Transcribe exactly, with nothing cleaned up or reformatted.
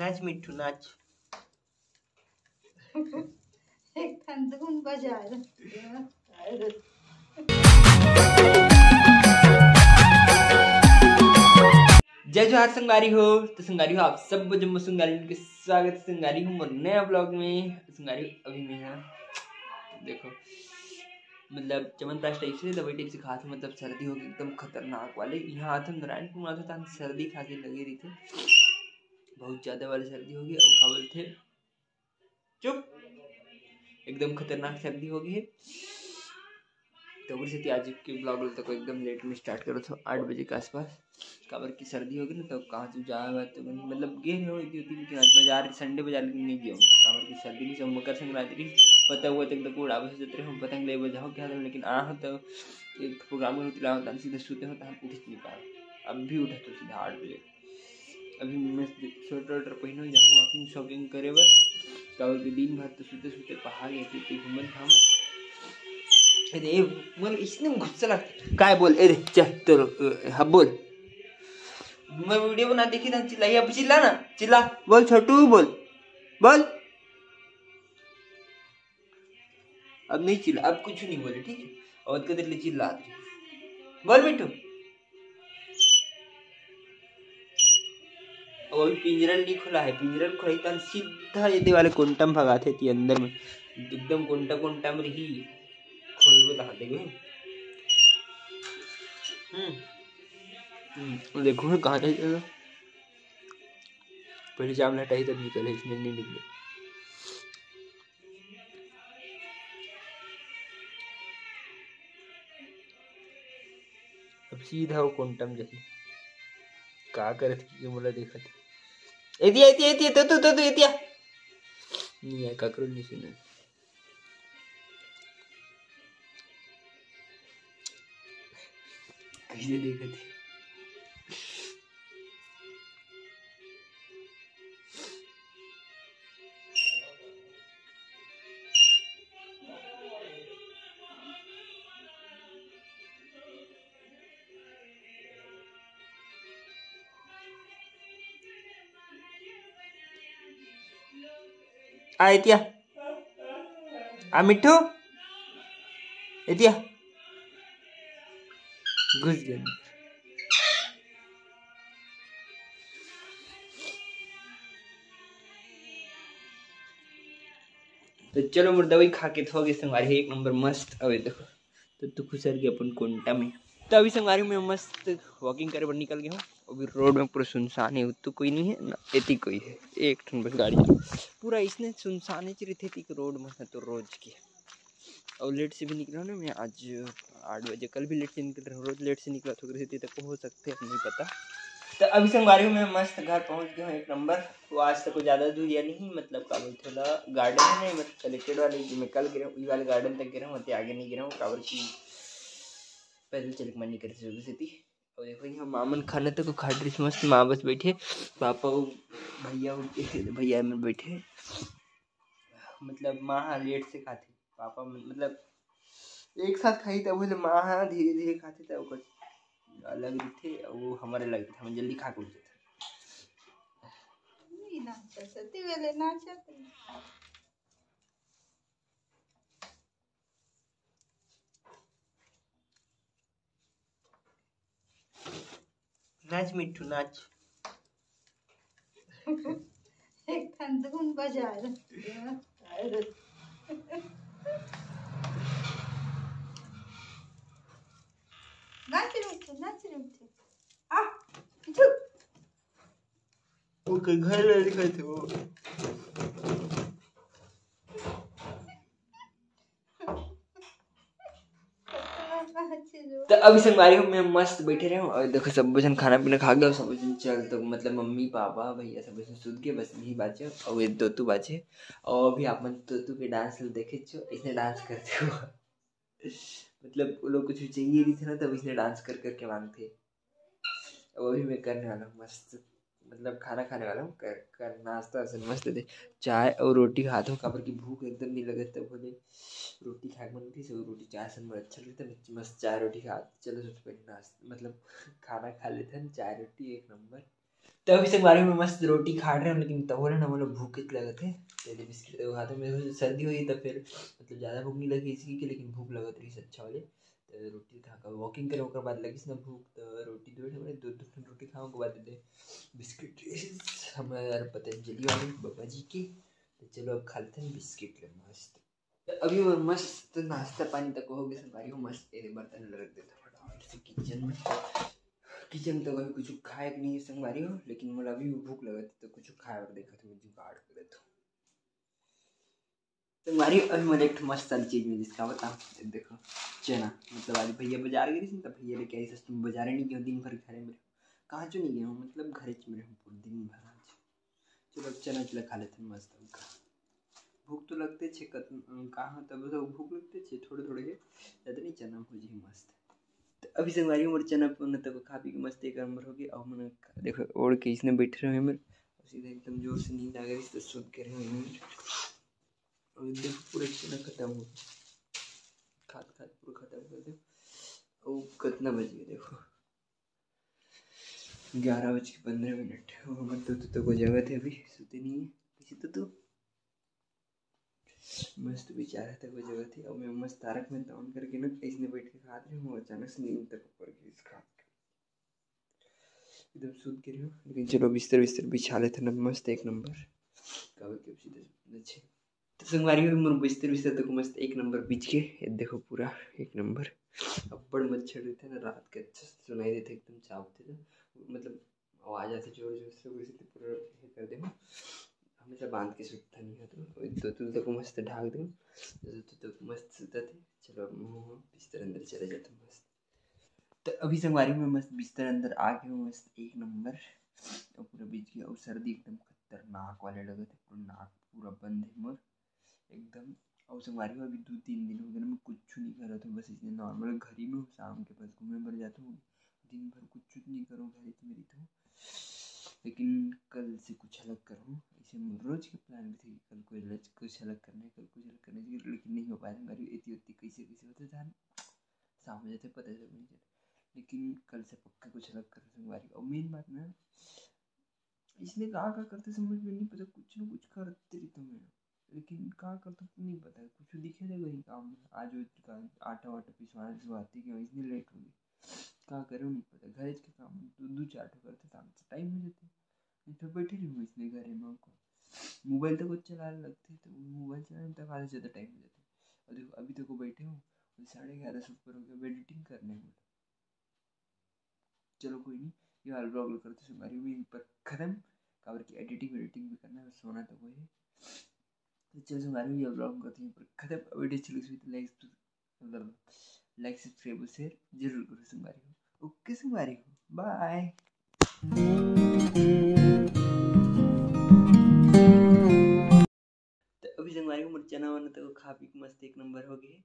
नाच मिट्ठू, नाच। एक ठन धुन बजा रे। जय जोहार संगवारी हो। तो संगवारी हो, आप सब जम्मो संगवारी के स्वागत हे संगवारी हो मोर नया vlog में। तो संगवारी हो, अभी मैं हा, देखो, मतलब चमनप्राश type से, दवाई type से खात हूँ, मतलब सर्दी हो गई एकदम खतरनाक वाले। यहाँ आथन नारायणपुर में आथन, तहन सर्दी खांसी लगे रहिथे, बहुत ज्यादा वाले सर्दी हो गई। अउ का बोलथे, चुप, एकदम खतरनाक सर्दी हो गई है। तो ओकर सेती आज के vlog ल तको एकदम late में start करत हो, आठ बजे के आसपास। काबर कि सर्दी हो गई ना, तो कहाँ से जाए हुआ तो नहीं, मतलब गे हो इतनी, इतनी, लेकिन आज बाजार, Sunday बाजार लेकिन नहीं गया हूँ, काबर कि सर्दी नहीं से मकर संक्रांति रही, पता हुआ तक तो उड़ावे से जतरे हम पतंग ले बजाओ क्या था, लेकिन आ हो तो एक program में उतरा होता, सीधे सोते होता, हम उठ नहीं पाए। अब भी उठा तो सीधा आठ बजे। अभी मैं sweater वेटर पहनो, जाऊँ walking शॉकिंग करे बर, काबर कि दिन भर तो सुते सुते पहाड़ या फिर घूमत घामत। अरे मोर इसने गुस्सा लगता, काय बोल, अरे चल तो, हाँ बोल, मैं video बना देखी ना, चिल्ला, अब चिल्ला ना, चिल्ला, बोल छोटू, बोल, बोल। अब नहीं चिल्ला, अब कुछ नहीं बोले, ठीक है? और कदर ले चिल्ला दे। बोल मिट्ठू। अउ अभी पिंजरा ल नहीं खोला है, पिंजरा ल खोलही तहन सीधा ये दे वाले कोंटा म भगाथे ती अंदर में, एकदम कोंटा कोंटा में रही, खोलबो तहाँ देखबे। हम्म। हम्म, देखो कहाँ जाए, पहले जाम हटाही तब निकले, इसमें नहीं निकले। अब सीधा वो कोंटा म जाही। का करत कि मोला देखत। एतिया, एतिया, एतिया, तो, तो, तो, तो, एतिया। नहीं है, ककरो नहीं सुना। कैसे देखत हे? आ एतिया, आ मिट्ठू, एतिया। घुस गया। तो चलो, मोर दवाई खा के थो गए संगवारी, एक नंबर मस्त। अबे देखो, तो तू खुसर के अपन कोंटा में। तो अभी संगवारी, मैं मस्त walking करे बर निकल गया हूँ। अभी road में पूरा सुनसान है, उत्तू कोई नहीं है ना, एती कोई है, एक ठन बस गाड़ी है। पूरा इसने सुनसान ही रहते थी road में, तो रोज के। और late से भी निकला ना मैं आज, आठ बजे, कल भी late से निकल रहा हूँ, रोज late से निकला तो रहती तक हो सकते हैं, नहीं पता। तो अभी संगवारी, मैं मस्त घर पहुँच गया हूँ, एक नंबर। तो आज तक कोई ज़्यादा दूर या नहीं, मतलब का बोलथे ला, garden है नहीं, मतलब collected वाले जो मैं कल गिरा हूँ, ये वाले garden तक गिरा हूँ, आगे नहीं गिरा हूँ, काबर कि पैदल चले के मन नहीं करे से। और देखो, यहाँ मामन खाना तक खा रही मस्त, माँ बस बैठे, पापा वो भैया वो, भैया में बैठे, मतलब माँ हाँ late से खाते, पापा मन, मतलब एक साथ खाई तब बोले माँ हाँ धीरे धीरे खाते तब कुछ अलग रहिथे, वो हमारे अलग रहिथे, हम जल्दी खा के उठ जाते। नहीं नाचत, सती वेले नाचत। नाच मिट्ठू, नाच। एक ठन धुन बजा रे। नाच रे मिट्ठू, नाच रे मिट्ठू। आ, मिट्ठू। ओके, घर ले दिखाई थे वो। तो अभी संगवारी हो, मैं मस्त बैठे रहे हूँ और देखो, सब जन खाना पीना खा गया, सब जन चल, तो मतलब मम्मी, पापा, भैया, सब जन सुत गए, बस यही बाचे और ये दोतू बाचे। और अभी आप मन दोतू के dance ल देखे छो, इसने dance करते हो। मतलब वो लोग कुछ भी चाहिए रहिथे ना, तब इसने dance कर करके मांगथे। वो भी मैं करने वाला हूँ मस्त, मतलब खाना खाने वाला हूँ, कर, कर नाश्ता ऐसे मस्त दे, चाय और रोटी खात हूँ, काबर की भूख एकदम नहीं लगे, तब बोले रोटी खाए के मन उठी, सब रोटी चाय से मोर अच्छा लगता है, मस्त चाय रोटी खा, चलो सबसे पहले नाश्ता, मतलब खाना खा लेते हैं, चाय रोटी एक नंबर। तो अभी संगवारी हो मैं मस्त रोटी खा रहे हूँ, लेकिन तभो ले ना मोला भूख लगत हे। तो ये बिस्किट तो खाते, मेरे को सर्दी होई तो फिर मतलब ज़्यादा भूख नहीं लगी इसकी कि, लेकिन भूख लगत रही अच्छा वाले। तो रोटी खा कर वॉकिंग करे, ओकर बाद लगिस ना भूख, तो रोटी दो ठो, दो दो ठो रोटी खाऊँ, ओकर बाद दे बिस्किट हमारे पतंजलि वाले बाबा जी की। तो चलो अब खा लेते हैं बिस्किट ले मस्त। तो अभी वो मस्त नाश्ता पानी तक हो गया संगवारी हो, मस्त ये बर्तन रख देता फटाफट से किचन में। किचन तो अभी कुछ खाए के नहीं है संगवारी हो, लेकिन मोला अभी भी भूख लगत हे, तो कुछ खाए और देखा तो मैं जुगाड़ कर देता हूँ। संगवारी हो, अभी मोला एक ठो मस्त वाली चीज मिलिस, का बताऊँ, ये देखो चना, मतलब आज भैया बाजार गए थे, तब भैया लेके आई सस्ते में, बाजार नहीं गए, दिन भर घरे में रहे, कहाँ चो नहीं गए हूँ, मतलब घरे में रहे हूँ पूरा दिन भर आज। चलो अब चना चला खा लेते हैं मस्त हमका। भूख तो लगते छे कत-, कहाँ तब तो भूख लगते छे थोड़े थोड़े के, ज्यादा नहीं, चना भुजी मस्त। तो अभी संगवारी हो मोर चना पन्ना तक खा पी के मस्त एक नंबर हो गया। अब मन देखो ओढ़ के इसने बैठे रहे मेरे, सीधा एकदम जोर से नींद आ गई, तो सुत के रहे हैं। और देखो पूरा चना खत्म हो गया, खात खात पूरा खत्म कर दो। वो कितना बज गया देखो, ग्यारह बज के पंद्रह मिनट। वो हमर तो, तो, तो को जगह थे अभी, सुते नहीं है किसी तो, तो मस्त बेचारा था वो जगह थी। अब मैं मस्त तारक मेहता on करके ना इसने बैठ के खात रही हूँ, अचानक से नींद तक ऊपर गई इस खात के। एकदम सुत के रही हूँ, लेकिन चलो बिस्तर बिस्तर बिछा लेते ना, मस्त एक नंबर। काबर के अब सीधे सुतने छे। तो संगवारी हो मोर बिस्तर बिस्तर तक मस्त एक नंबर बिछ के, ये देखो पूरा एक नंबर। अब्बड़ मच्छर रहते ना रात के, अच्छा से सुनाई देते, एकदम चावते थे, मतलब आवाज आती जोर जोर से, वैसे तो पूरा ये कर दे। हमेशा बांध के सुतता नहीं है, तो दो तीन तक मस्त ढाक दे, दो तीन तक मस्त सुता थे। चलो अब मुंह बिस्तर अंदर चले जाते मस्त। तो अभी संगवारी में मस्त बिस्तर अंदर आ गए हूँ, मस्त एक नंबर। और पूरा बिछ गया, और सर्दी एकदम खतरनाक वाले लगे थे, पूरा नाक पूरा बंद है मोर एकदम। और संगवारी हो अभी दो तीन दिन हो गए ना, मैं कुछ नहीं कर रहा था, बस इसने नॉर्मल घर ही में हूँ, शाम के बस घूमे बर जाता हूँ, दिन भर कुछ नहीं करूँ, घर ही में रहता हूँ। लेकिन कल से कुछ अलग करूँ, ऐसे रोज के प्लान भी थे कि कल कुछ अलग, कुछ अलग करना है, कल कुछ अलग करना है, लेकिन नहीं हो पाया संगवारी, इतनी उतनी कैसे कैसे होते जान शाम हो जाते पता चल नहीं चलता। लेकिन कल से पक्का कुछ अलग करूँ संगवारी। और मेन बात ना, इसने का का करते समझ में नहीं पता, कुछ ना कुछ करते रहता हूँ मैं, लेकिन का करता हूँ नहीं पता, कुछ दिखे दे वही काम में। आज वो का आटा वाटा पिसवाना पिसवाते कि इसने लेट हो गई, का करे नहीं पता। घर के काम दो दो चार ठो करते शाम से टाइम हो जाते, नहीं तो बैठे रही इसने घरे में को मोबाइल तक चला लगते, तो मोबाइल चलाने तक आधे ज़्यादा टाइम हो जाते। और देखो अभी तक बैठे हो, साढ़े ग्यारह से ऊपर हो गया, अब एडिटिंग करने में। चलो कोई नहीं, ये वाला ब्लॉग करते संगवारी में पर खत्म, काबर की एडिटिंग वेडिटिंग भी करना है, सोना तो कोई है। तो चलो संगवारी ये ब्लॉग करते हैं पर खत्म। वीडियो अच्छी लगी तो लाइक, मतलब लाइक सब्सक्राइब और शेयर जरूर करो संगवारी हो। ओके संगवारी हो, बाय। तो अभी संगवारी हो मोर चना वना तो खा पी के मस्त एक नंबर हो गए।